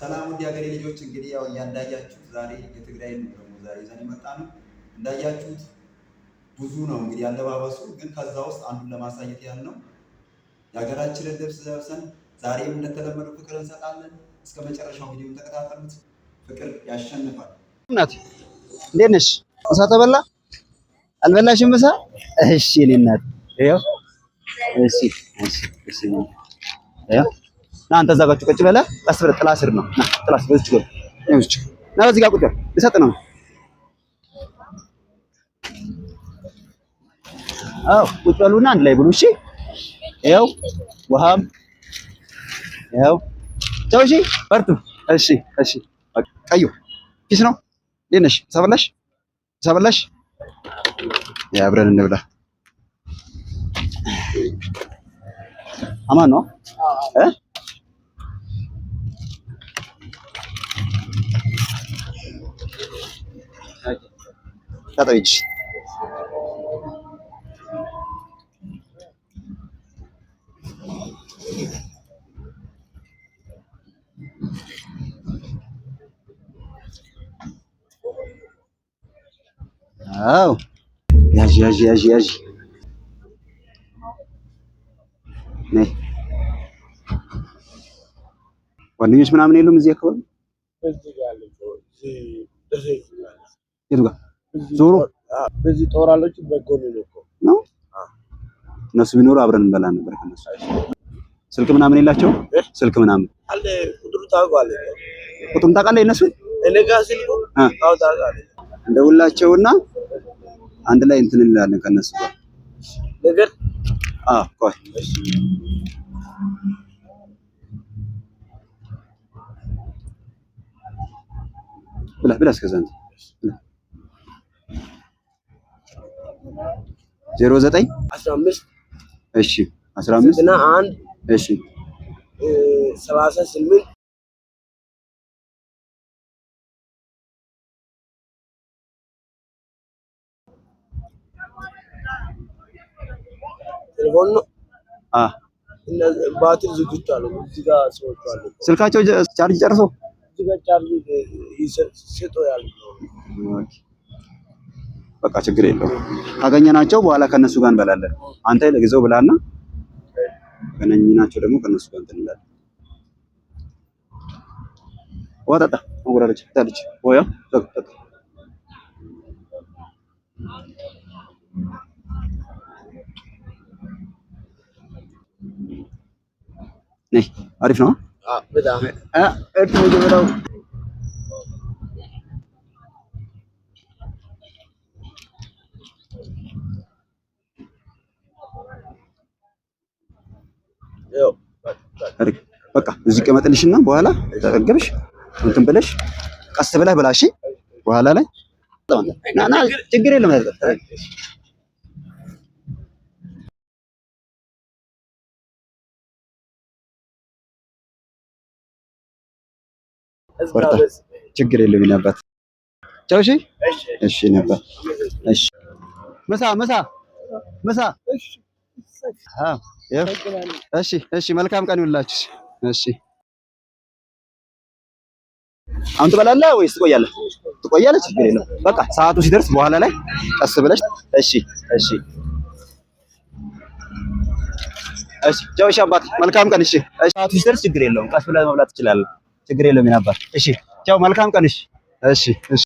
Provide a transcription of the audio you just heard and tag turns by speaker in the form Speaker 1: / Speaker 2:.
Speaker 1: ሰላም ውድ የሀገሬ ልጆች፣ እንግዲህ ያው እንዳያችሁት ዛሬ የትግራይ ነው ደግሞ ዛሬ ይዘን የመጣ ነው። እንዳያችሁት ብዙ ነው እንግዲህ አለባበሱ፣ ግን ከዛ ውስጥ አንዱን ለማሳየት ያህል ነው። የሀገራችንን ልብስ ለብሰን ዛሬም እንደተለመደው ፍቅር እንሰጣለን። እስከ መጨረሻው ቪዲዮን ተከታተሉት። ፍቅር ያሸንፋል። እናት እንዴት ነሽ? ምሳ ተበላ አልበላሽም? ምሳ እሺ። እኔ እናት ይኸው እሺ፣ እሺ፣ እሺ። ይኸው ና አንተ እዛ ጋር ቁጭ በለ። ቀስ ብለህ ጥላ ስር ነው። ና ጥላ ስር በዚች ጎን ይኸው ና በዚህ ጋር ቁጭ በል። ልሰጥ ነው። አዎ ቁጭ በሉና አንድ ላይ ብሉ። እሺ ይኸው ውሃም ይኸው ቻው። እሺ በርቱ። እሺ፣ እሺ። ቀዩ peace ነው። እንዴት ነሽ? ምሳ በላሽ? ምሳ በላሽ? ያ አብረን እንብላ። አማን ነው እ ታጠቢ እጅሽ። አዎ ያዥ ያዥ ያዥ ያዥ። ነይ። ጓደኞች ምናምን የሉም እዚህ አካባቢ? የቱ ጋር ዞሮ
Speaker 2: በዚህ ጦራሎች በጎን ነው እኮ
Speaker 1: ነው? እነሱ ቢኖሩ አብረን እንበላ ነበር ከነሱ። ስልክ ምናምን የላቸውም? ስልክ ምናምን
Speaker 2: አለ። ቁጥሩ ታውቀዋለህ?
Speaker 1: ቁጥሩን ታውቃለህ? የእነሱን
Speaker 2: እኔ ጋር ስልኩ አዎ ታውቃለህ።
Speaker 1: እንደውላቸውና አንድ ላይ እንትን እንላለን ከነሱ ጋር
Speaker 2: ነገር
Speaker 1: አዎ ቆይ ብላ ብላ እስከዛ እንትን 09
Speaker 2: 15
Speaker 1: እሺ 15
Speaker 2: 91
Speaker 1: እሺ
Speaker 2: 38 ቴሌፎን ነው።
Speaker 1: አ
Speaker 2: ባትሪ ዝግጁ አለ። እዚህ ጋር ሰዎች አሉ።
Speaker 1: ስልካቸው ቻርጅ ጨርሶ
Speaker 2: እዚህ ጋር ቻርጅ ስጦ ያሉ
Speaker 1: በቃ ችግር የለውም። ካገኘናቸው በኋላ ከነሱ ጋር እንበላለን። አንተ ለጊዜው ብላና ካገኘናቸው ደግሞ ከነሱ ጋር እንትን እንላለን። ውሃ ጠጣ። አወራረች ታለች ወያ ጠጣ። ነይ አሪፍ ነው።
Speaker 2: በጣም
Speaker 1: እ በቃ እዚህ ቀመጥልሽና በኋላ ተጠገብሽ እንትን ብለሽ ቀስ ብለህ ብላ። እሺ በኋላ ላይ ና ና፣ ችግር የለም። በርታ፣ ችግር የለም። የእኔ አባት ቻው። እሺ እሺ፣ የእኔ አባት እሺ። ምሳ ምሳ ምሳ። እሺ እሺ፣ መልካም ቀን ይሁንላችሁ። እሺ አሁን ትበላለህ ወይስ ትቆያለህ? ትቆያለህ? ችግር የለም። በቃ ሰዓቱ ሲደርስ በኋላ ላይ ቀስ ብለሽ። እሺ እሺ እሺ፣ ቻው። እሺ አባት መልካም ቀን። እሺ እሺ፣ ሰዓቱ ሲደርስ ችግር የለውም። ቀስ ብለህ መብላት ትችላለህ። ችግር የለውም። የእኔ አባት እሺ፣ ቻው። መልካም ቀን። እሺ እሺ እሺ።